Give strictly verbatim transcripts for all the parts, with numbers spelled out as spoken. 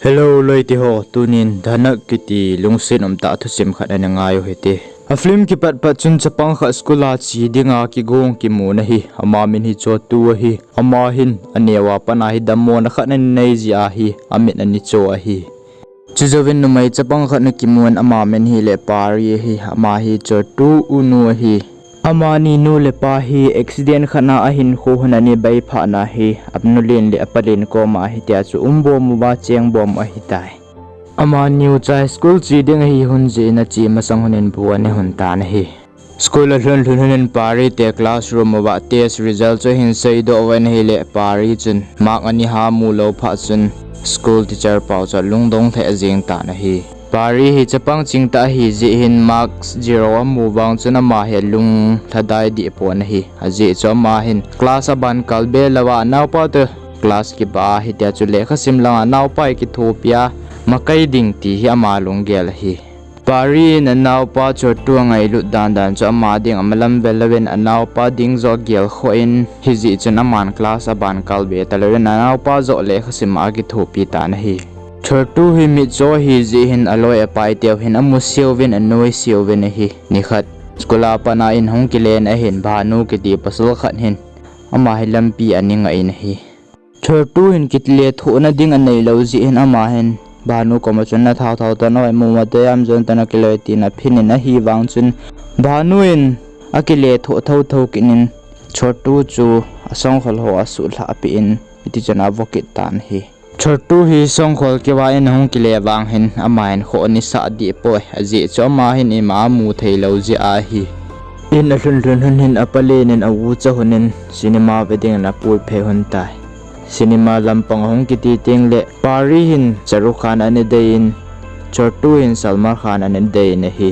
Hello, loite ho, tunin Dhanak kiti lungset umtah thusim khat ana ngai u hite. A film kipat pat chun chapang khat school a che dinga kigong kimun ahi. Ama min hi Chotu ahi. Ama hin aneo a pat a hi dammona khat ana nei jeh ahi. Amit ana cho ahi. Chujouvin numei chapang khat ana kimun, ama min hi le Pari ahi. Ama hi Chotu unu ahi. Amani nu le pa hi accident khat a ahinkho hung ana bei phat na hi, anulen le apalen koma hitia chu um bom uva cheng bom u ahitai. Amani u chai school che ding ahi hon jeh in ache masang hon in bu ana hon tan ahi. School alhun lhun hon in Pari te classroom uva test result chu ahin seidoh uvin ahile Pari chun mark ani ha mu lou phat chun school teacher pau chu alungdong lheh jeng tan ahi. Pari hi chapang chingtah ahi jeh hin mark zero amu vang chun ama hi alung lhadai deh pon ahi. Ajeh chu ama hin class aban kal be louva anaopa toh class kiba a hitia chu lekhasim langa anaopa hi kithopi a makai ding ti hi ama lunggel ahi. Pari in anaopa Chotu angailut dan dan chu ama ding amalam ve louvin anaopa ding joh agelkhoh in, hijeh chun aman class aban kal be talouvin anaopa joh lekhasim a akithopi tan ahi. Chotu hi mitcho ahi jeh hin aloi apai teu hin amusei uvin anoisei uvin ahi. Nikhat school a pat a in hung kilen ahin Bhanu kiti pasal khat hin ama hi lampi ana ngah in ahi. Chotu hin kilethohna ding anei lou jeh hin ama hin Bhanu koma chun nathao thao tan oi, muma te am jon tan akiloi tin aphin in ahi vang chun Bhanu in akilethoh thotho kit in Chotu chu asongkhol ho asuhlhah peh in hiti chun avo kit tan ahi. Chotu hi songkhol kivah in ahung kile vang hin ama hin khoh ana sah deh poi, ajeh chu ama hin ima amu thei lou jeh ahi. In alhun lhun hon hin apalen in aucha hon in cinema ve ding in apui phei hon tai. Cinema lampang ahung kiti teng le Pari hin Shahrukh Khan ana dei in, Chotu hin Salman Khan ana dei in ahi.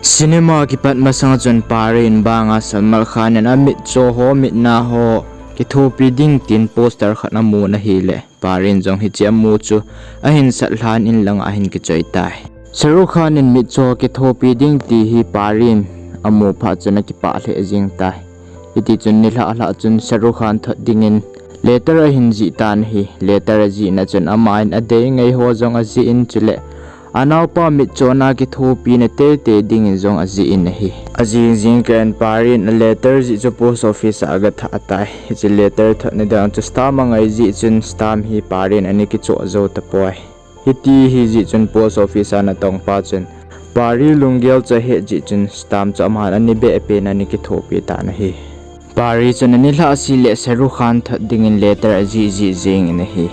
Cinema kipat masang chun Pari in banga Salman Khan in amitcho ho, mitna ho kithopi ding tin poster khat amun ahile Pari in jong hiche amu chu ahin sat lhan in langa ahin kichoi tai. Shahrukh Khan in mitcho kithopi ding ti hi Pari in amu phat chun akipah lheh jeng tai. Hiti chun nilhah lhah chun Shahrukh Khan thot dingin letter ahin jih tan ahi. Letter ajihna chun ama in adei ngai ho jong ajih in chule anaopa mitchona kithopina teitei dingin jong ajih in ahi. Ajing jing kah in Pari in a letter jih chu post office a agathah tai. Hiche letter thotna ding chu stamp angai jeh chun stamp hi Pari in ana kichoh jou tapoi. Hiti hijeh chun post office a natongpa chun Pari lunggel chu ahet jeh chun stamp chu aman ana beh pen ana kithopi tan ahi. Pari chun anilhah seh le Shahrukh Khan thot dingin letter ajih jih jeng in ahi.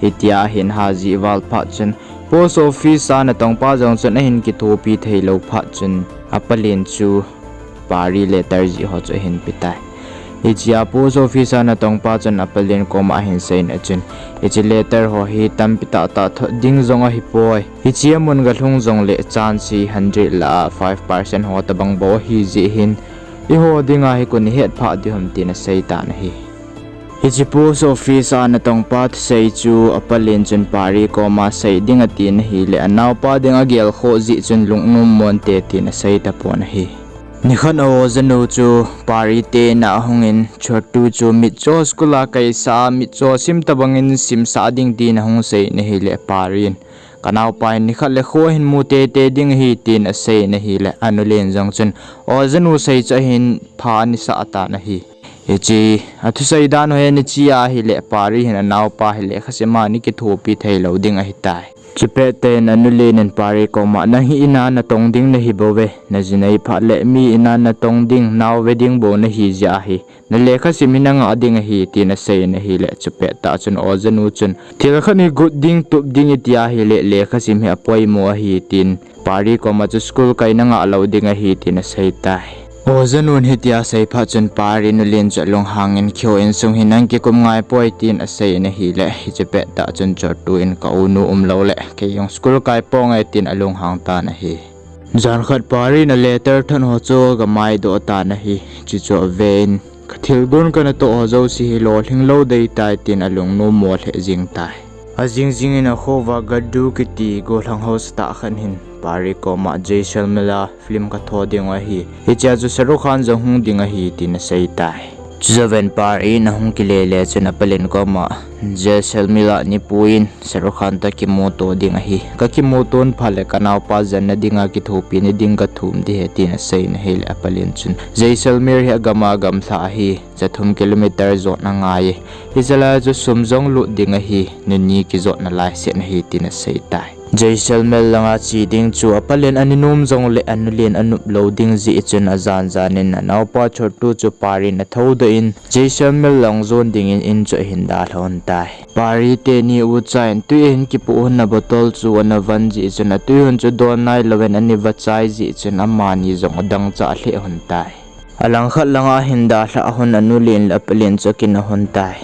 Hitia ahin ha jih val phat chun post office a natongpa jong chun ahin kithopi theilou phat chun apalen chu Pari letter jih ho chu ahin pe tai. Hichea post office a natongpa chun apalen koma ahin seina chun, hiche letter ho hi tampi tahtah thot ding jong ahipoi. Hichea mun galhung jongle chance hi hundred lah a five percent ho tobang bou ahi jeh hin, eiho dinga hi koi in ihet phah ding ham tin asei tan ahi. Hiche post office a natongpa thusei chu apalen chun Pari koma sei ding atin ahile anaopa ding agelkhoh jeh chun lungnom monte tin asei tapon ahi. Nikhat a ojanu chu Pari te in'a ahungin Chotu chu mitcho school a kaisah a mitcho sim tobangin simsah ding tin ahung seiyin ahile Pari in, kanaopa in nikhat le kho ahin mu teitei ding ahi tin aseiyin ahile anulen jong chun ojanu sei chu ahin pha ana sah tan ahi. Hiche athusei dan u hi ana che ahile Pari hin anaopa hi lekhasim a ana kithopi theilou ding ahitai. Chupet tah in anulen in Pari koma, nang hi in'a natong ding nahi bouve, naji nei phat le mi in'a natong ding, nao ve ding bou nahi jeh ahi, nalekhasim hi nangah ding ahi tin aseiyin ahile chupet tah chun ojanu chun thil khat hi got ding tup ding iti ahile lekhasim hi apoimo ahi tin Pari koma chu school kai nangah lou ding ahi tin asei tai. Ojanun hitia asei phat chun Pari nulen chu alunghangin, keiho insung hi nang kikum ngai poi tin aseiyin ahile hichepet tah chun Chotu in, ka unu umlou le kei jong school kai ponge tin alunghang tan ahi. Jan khat Pari in a letter thot ho chu agamaidoh tan ahi. Chuchu aven, ka thilgon kanatoh ho jouse hi lolhing lou deitai tin alungnommo lheh jeng tai. Ajing jingin akhouva Gaddu kiti gollhang haosa tah khat hin Pari koma, Jaisalmer a film katho dingu ahi, hichea chu Shahrukh Khan jong hung ding ahi tin asei tai. Chujouvin Pari in ahung kile le chun apalen koma, Jaisalmer a nipuiin Shahrukh Khan toh kimuto ding ahi. Kakimuto phat le kanaopa janna dinga kithopina ding kathum ding ahi, tin asei in ahile apalen chun, Jaisalmer hi agam a gamlha ahi, jathum kilometer jot angai e. Hichelai chu sum jong lut ding ahi, nini kijotna lai set ahi, tin asei tai. Jaisalmer langa che ding chu apalen aninom jongle anulen anop lou ding jeh chun ajan jan in anaopa Chhotu chu Pari in athoudoh in, Jaisalmer lang jon dingin in chu ahin dalha un tai. Pari teni ucha in tui ahin kipoh hon a bottle chu ana van jeh chun atui hon chu don nailouvin ana vachai jeh chun amani jong adangchah lheh hon tai. Alangkhat langa ahin dalhah hon anulen le apalen chu akinah hon tai.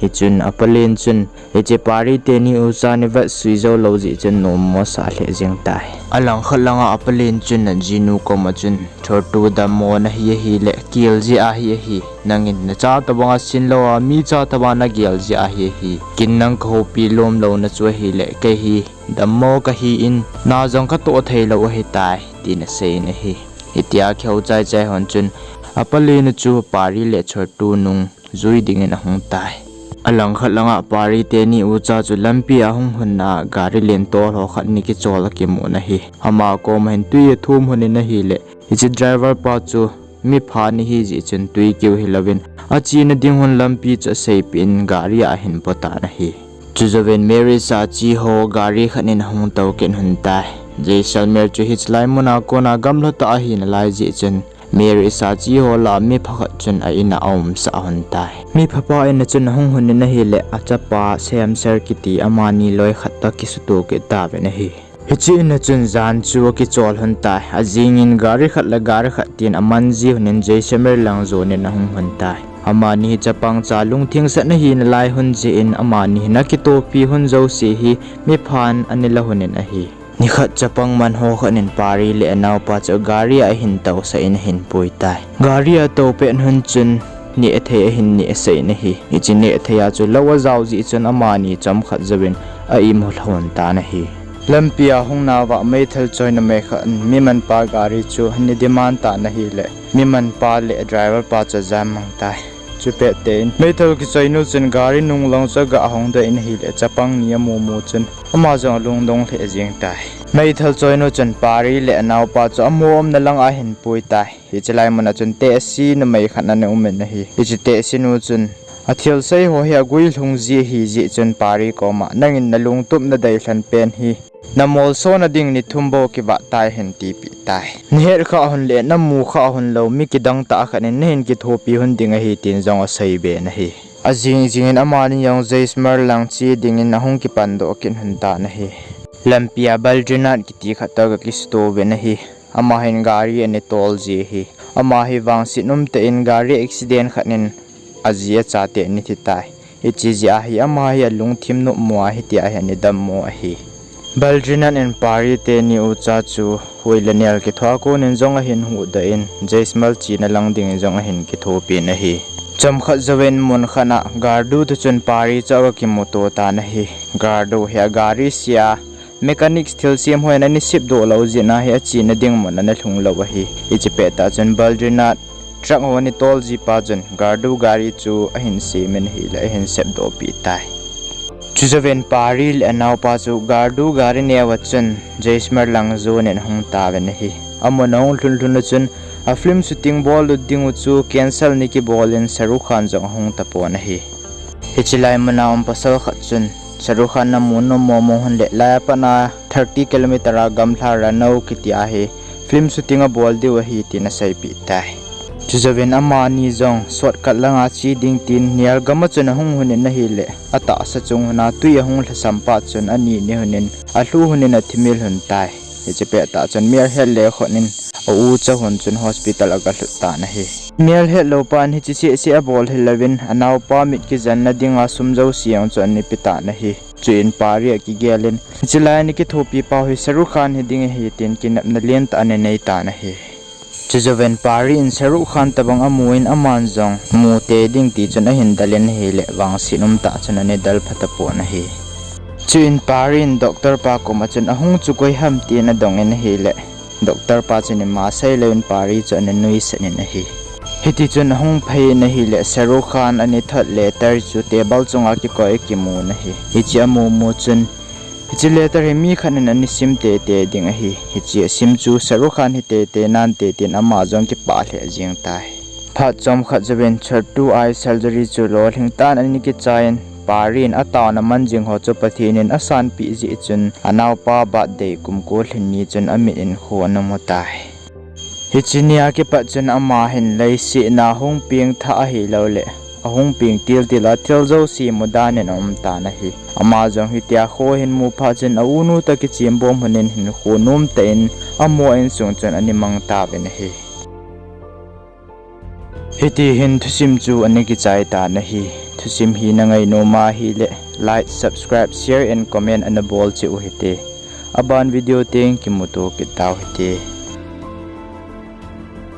Hichun apalen chun, hiche Pari teni ucha in ivatsui jou lou jeh chun nommo asah lheh jeng tai. Alangkhat langa apalen chun ajinu koma chun, Chhotu, dammo nahi ahile, kel jeh ahi ahi. Nangin nacha tobanga sin lou a, micha tobanga nagel jeh ahi ahi. Ken nang kahoupi lom louna chu ahile, kei hi dammo kahin, na jong katoh theilou ahitai, tin asei in ahi. Hitia kihou chai chai hon chun, apalen chu Pari le Chhotu nung jui dingin ahung tai. Alangkhat langa Pari teni ucha chu lampi a ahung hon a gari lentol ho khat ni kichol akimun ahi. Ama koma hin tui athum hon in ahile, hiche driver pa chu mipha ana hi jeh chun tui keu hilouvin, achena ding hon lampi chu aseipeh in gari a ahin po tan ahi. Chujouvin marriage a che ho gari khat in ahung tou kit hon tai. Jaisalmer chu hichelai muna kona gamlha tah ahi nalai jeh chun, marriage a che ho lah a mipha khat chun a in a aumsah hon tai. Mipha pa in a chun ahung hon in ahile, achapa Shamsher kiti amani loi khat toh kisuto kit tauvin ahi. Hiche in a chun jan chu akichol hon tai. Ajingin gari khat le gari khat tin aman ji hon in Jaisalmer lang jon in ahung hon tai. Amani hi chapang cha lungthengsahna hi nalai hon jeh in amani hin akitohpi hon jouse hi miphan ana la hon in ahi. Nikhat chapang man ho khat in Pari le anaopa chu gari a ahin tousah in ahin pui tai. Gari a tou pet hon chun nehthei ahin nehsah in ahi. Hiche nehthei a chu lou ajao jeh chun amani chomkhat jouvin a imut lhon tan ahi. Lampi a hung nauva meithal choi numei khat in mi manpa gari chu ana demand tan ahile, mi manpa le driver pa chu ajam mang tai. Chupet tah in meithal kichoinu chun gari nung lang chu aga hongdoh in ahile, chapang ni amu mu chun ama jong alungdong lheh jeng tai. Meithal choinu chun Pari le anaopa chu amu umna lang a ahin pui tai. Hiche lai mun a chun tehse numei khat ana um in ahi. Hiche tehse nu chun athilsei ho hi aguilhung ji ahi jeh chun Pari koma, nangin nalungtup nadei lhon pen hi namolsona ding ni thum bou kivah tai, ahin tipeh tai. Nahet khah hon le namu khah hon lou mi kidang tah khat in nahin kithopi hon ding ahi, tin jong aseibe in ahi. Ajing jing in amani jong Jaisalmer lang che dingin ahung kipandoh kit hon tan ahi. Lampi a Badrinath kiti khat toh aga kisuto uvin ahi. Ama hin gari ana tol ji ahi. Ama hi vangset umtah in gari accident khat in aji achate ana thi tai. Hiche jeh a hi ama hi alungthim nopmo a hitia hi ana dammo ahi. Badrinath in Pari teni ucha chu huile nel kithoa kon in jong ahin huhdoh in, Jaisalmer chena lang dingin jong ahin kithopi in ahi. Chomkhat jouvin mun khat a Gardu toh chun Pari chu aga kimuto tan ahi. Gardu hi agari se a mechanics thilsem hon ana sepdoh lou jeh in ahi, achena ding mun ana lhung lou ahi. Hiche pettah chun Badrinath truck ho ana tol ji pa chun Gardu gari chu ahin sem in ahile ahin sepdoh peh tai. Chujouvin Pari le anaopa chu Gardu gari neo a chun Jaisalmer lang jon in ahung tauvin ahi. Amun ahung lhun lhun a chun a film shooting bollut dingu chu cancel ana kibol in Shahrukh Khan jong ahung tapon ahi. Hiche lai muna um pasal khat chun Shahrukh Khan namu nom mong mong hon le, lai a pat a thirty kilometer a gamlha Ranaw kiti a hi film shooting abol diu ahi, tin aseipeh tai. Chujouvin amani jong shortcut langa che ding tin nel gam a chun ahung hon in ahile, atahsa chung hon a tui ahung lhasam phat chun ani ni hon in alhu hon in athimil hon tai. Hiche pettah chun melhet le khon in a ucha hon chun hospital aga lhut tan ahi. Melhet lou pan hiche seh seh abol hilouvin anaopa mit kijanna dinga sum jouse jong chu ana pe tan ahi. Chuin Pari akigel in, hiche lai a ana kithopi pau hi Shahrukh Khan hiding ahi, tin kinepna lentah ana nei tan ahi. Chujouvin Pari in Shahrukh Khan tobang amu in aman jong mu tei ding ti chun ahin del in ahile, vangset umtah chun ana del phatapon ahi. Chuin Pari in doctor pa koma chun ahung chu koi ham tin adong in ahile, doctor pa chun ima seilouvin Pari chu ana nuisat in ahi. Hitichun ahung phei in ahile Shahrukh Khan ani thot letter chu table chunga kikoi akimun ahi. Hiche amu mu chun, hiche letter hi mi khat in ani sim teitei ding ahi. Hiche asim chu Shahrukh Khan hi teitei nante tin ama jong kipah lheh jeng tai. Phat chomkhat jouvin Chotto eye surgery chu lolhing tah in ani kichai in, Pari in ataona man jing ho chu Pathen in asanpeh jeh chun anaopa birthday kum ko lhin ni chun amit in kho ana mu tai. Hiche nia kipat chun ama hin leiset a hung peng thah ahilouleh ahung peng til til a thil jouse mu dan in aum tan ahi. Ama jong hitia kho ahin mu phat chun aunu toh kichem bom lhon in hinkho nom tah in amaho insung chun ani mang tauvin ahi. Hiti hin thusim chu ana kichai tan ahi. Thusim hi na ngainom ahile like, subscribe, share and comment ana bol cheh u hite. Aban video teng kimuto kit tau hite.